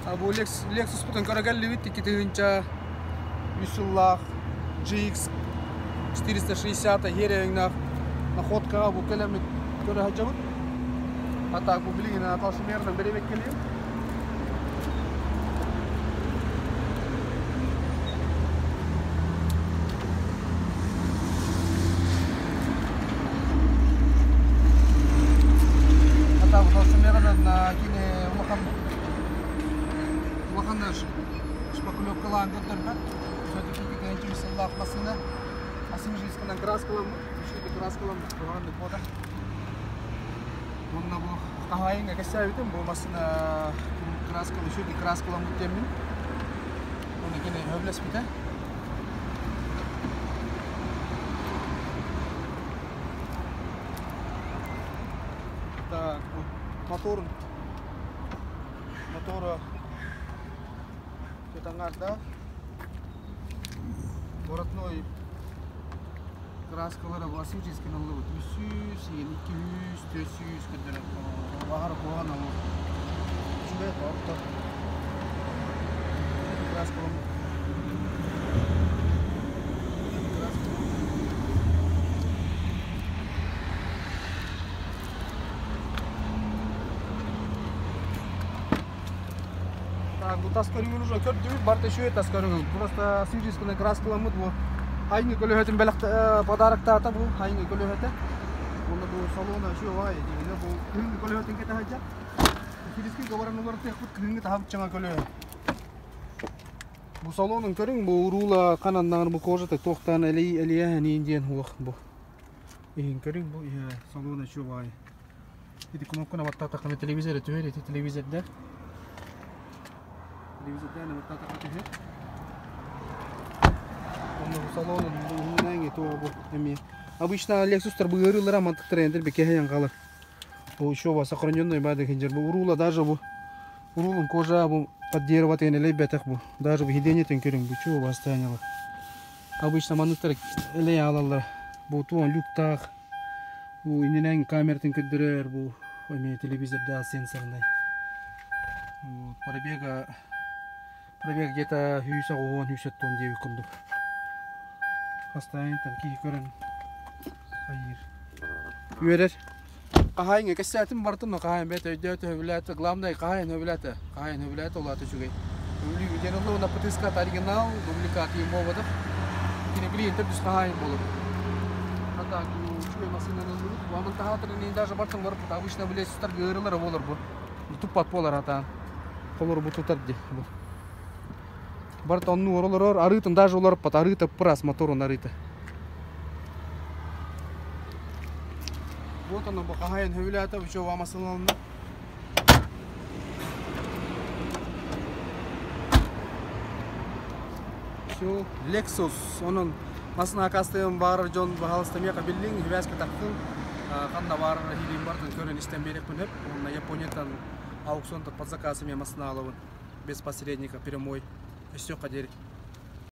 Бу Lexus-путун көрө кэллибит 2003 сыллаах GX 460 хиэрэйиҥнээх находкаҕа бу кэлэммит көрө сылдьабыт. А так бу билигин толщиномерынан бэрэбиэркэлиим. А так толщиномерынан кини улахан улахан шпаклевкалаан көрдөрбөт. Все-таки 2003 сыллаах массыына асимметрическанан краскаламмыт, үчүгэй краскаламмыт, куһаҕаннык буолар. Уонна бу хаһаайыҥҥа кэпсээбитим, бу массыына краскалы үчүгэй краскаламмыт диэммин. Уонна кини сөбүлэспитэ. Так, моторун мотора Тутангардаах Воротной краскалара классический ыллыбыт 300, 200, 400 көрдөрөр. Баҕар куһаҕан алыр. Үчүгэй орто. Краскаламмыт. Так, бу тас көрүҥүн уже көрдүбүт, барыта үчүгэй тас көрүҥүн. Просто сыжисканан краскаламмыт бу. Айыҥы көлөһөтүн бэлэх подароктаата бу айыҥы көлөһөтө. Уонна бу салона үчүгэй дигинэ бу кыһыҥҥы көлөһөтүн кэтэ сылдьар. Физический говоран уларытыахпыт кыһыҥҥы таһабыччаҥа көлөһө. Бу салонун көрүҥ, бу уруула хананнаҕын бу кожата туохтаан элий элийэһэниин диэн хуох бу. Иһин көрүҥ бу иһэ салона үчүгэй. Ити кнопканы баттаатаххына телевизоры түһэр, ити телевизорда. Телевизордаан баттаатахха түһэр. Онно бу салонун бу уһуннаҥи туох бу эмиэ. Обычно Lexus'тар бу ыарыылара мантыктара эндер бекеһейен қалар. Бу еще сохраненный бады хинжер. Бу урула даже бу урулун кожа бу под дерево тенелей бетех бу. Даже бу хидение тенкерин бу чего бастаянялар. Обычно манныктар элей алаллар. Бу туон люктаах Бу иннинэн камератын көрдөрөр, бу эмиэ телевизордаах сенсорнай. Вот, пробега пробег где-то 180 170 диэбит курдук. Постоянно там киһи көрөн хайыыр. Үөрэр. Хаһаайыҥҥа кэпсээтим бартын, но хаһаайын бэйэтэ өйдөөтө, сөбүлээтэ. Главное, хаһаайын сөбүлээтэ. Хаһаайын сөбүлээтэ, ол аата үчүгэй. Өлүү диэн ылла уонна ПТСК оригинал, дубликат буолбатах. Кини клиенттэр түс хаһаайын буолар. А так, үчүгэй массыынаны ыллыбыт. Бу таһаатырын даже бартын барыппыт. Обычно билесистар ыарыылара буолар бу. Туппат буолар атаан. Холор бу тутар ди. Барыта оннугар олорор, арыытын даже олорпот, арыыта пырас моторун арыыта. Вот оно бу хаһайын хөбүлээтэ, учуоба масыланна. Все, Lexus, онон масына акастыйын баарар дьон баһалыста миэхэ биллиҥ, хибээскэ тахтын, ханна баарар хилиин бартын көрөн истэн биэриэхпин сөп. Уонна Японияттан аукционтан под заказ эмиэ масына алабын. Без посредника, прямой. Өссө диэри.